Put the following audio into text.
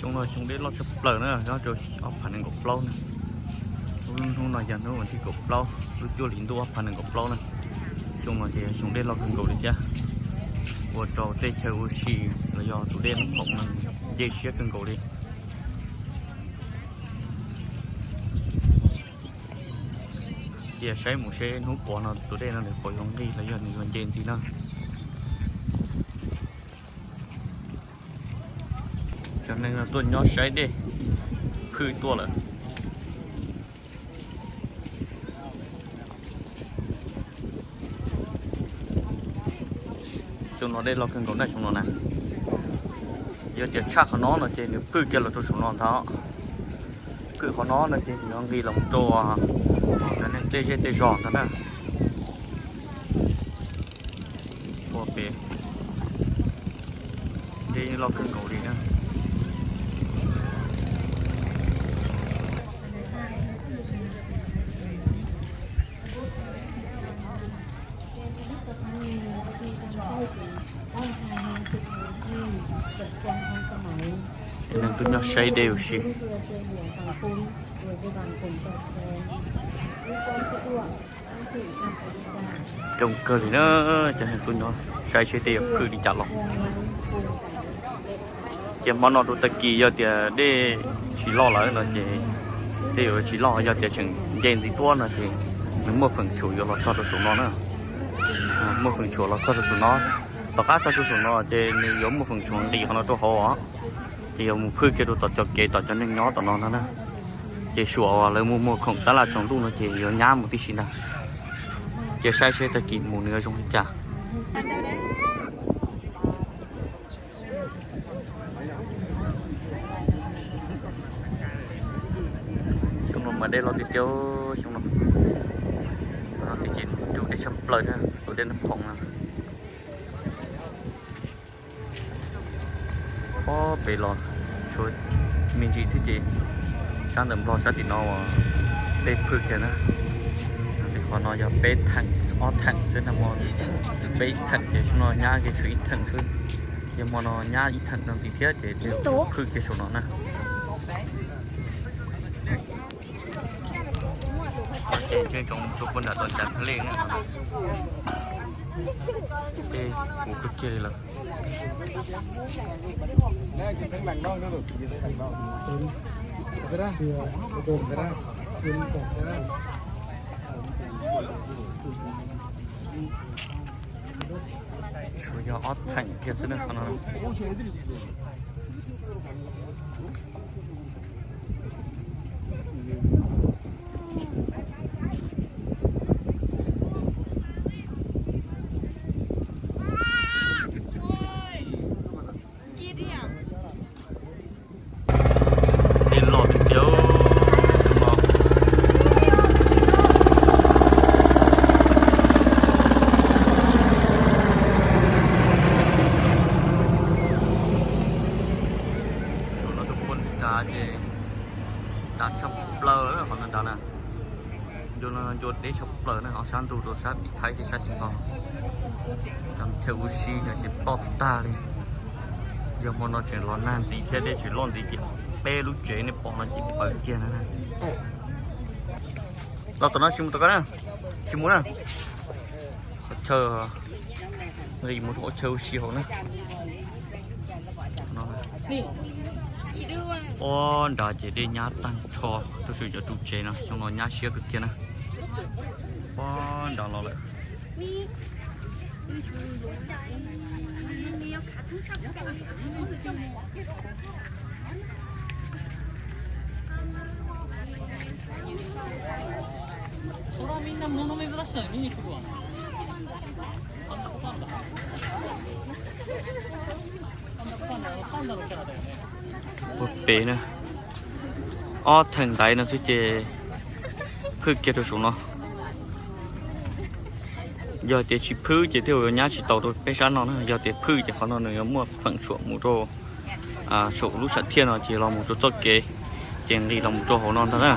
Xyoo no xyoo dej loj tshaj plaws na, nyob rau ob phav nees nkaum plaub na. Lub hnub no yog hnub vas thib kaum plaub lub cuaj hlis ntuj ob phav nees nkaum plaub na. Xyoo no ces xyoo dej loj kawg nkaus li thiab, ua rau tej chaw ua si los yog tus dej Nab Khoom no nce siab kawg nkaus li. Cia saib mus seb hnub puav no tus dej no nws puas yuav nqig los yog nws yuav nce ntxiv na. Cov neeg no tuaj nyob saib dej phwj tuaj lawm. Xyoo no dej loj kawg nkaus na xyoo no na. Yog tias tshaj qhov no no ces nws phwj kiag los rau saum no ntag. Phwj qhov no no ces nws yuav nqis los rau cov neeg tej zej tej zos ntag na. Ua pem dej loj kawg nkaus li na. Cov neeg tuaj nyob saib dej ua si. Coob kawg li na, cov neeg tuaj nyob saib seb tej yuav phwj li cas los. Ces hmo no rau tag kis yog tias dej tsis loj lawm no ces tej yuav tsis loj, yog tias tseem nce ntxiv tuaj no ces nws muaj feem xyuam yuav los txog rau saum no na. Muaj feem xyuam los txog rau saum no. Tom qab txog rau saum no ces nws yuav muaj feem xyuam nqis qhov no rau hauv os. Ces yuav mus phwj kiag rau tom cov kev tom cov neeg nyob tom no no na. Ces suam lawv muaj muag khoom tab laj tsaus ntuj no ces yuav nyab mus tib si ntag. Ces saib seb tag kis mus nws yuav zoo li cas. Xyoo no mas dej loj tiag tiag xyoo no. Loj tiag ces nws rau dej tshaj plaws na, tus dej Nab Khoom no. Ob pem los tshuav me ntsis xwb ces sab ntawm Nplog sab tim no uas dej phwj kiag na. Qhov no yog peb theem ob theem xwb na, hmo peb ib theem ces xyoo no nyab kiag tshuav ib theem xwb. Yog hmo no nyab ib theem no ntxiv thiab ces phwj kiag saum no na. Ces ntshe tsoom tus puag nram tod cas lej na, dej puv kawg kiag li lawm. Tsuas yog ob theem kiag xwb na qhov no. Dej loj tiag tiag no. Saum no tus puag nrad ces dav tshaj plaws qhov no dav na. Ncua no ncua deb tshaj plaws na, ho sab ntug rau sab tim Thaib thiab sab tim Nplog. Cov chaw ua si no ces ploj tag li. Yog hmo no tseem los nag ntxiv thiab dej tseem loj ntxiv ces peb lub tsev nej pom no ces paws kiag na. Los tom no tsis mus tom ko na, tsis mus na. Qhov chaw nqis mus rau qhov chaw ua si hauv na. Ua nrad ces dej nyab tag nrho rau saum cov ru tsev no, xyoo no nyab siab kawg kiag na. Ua nrad los lawm. Ua pem na, ob theem ntaiv no xwb ces phwj kiag rau saum no. Yog tias tsis phwj ces thiaj yuav nyab tsis tau rau peb sab no na, yog tias phwj ces qhov no nws yuav muaj feem xyuam mus rau saum lub sam thiaj no ces los mus rau txoj kev, ces nqis los mus rau hauv no ntag na.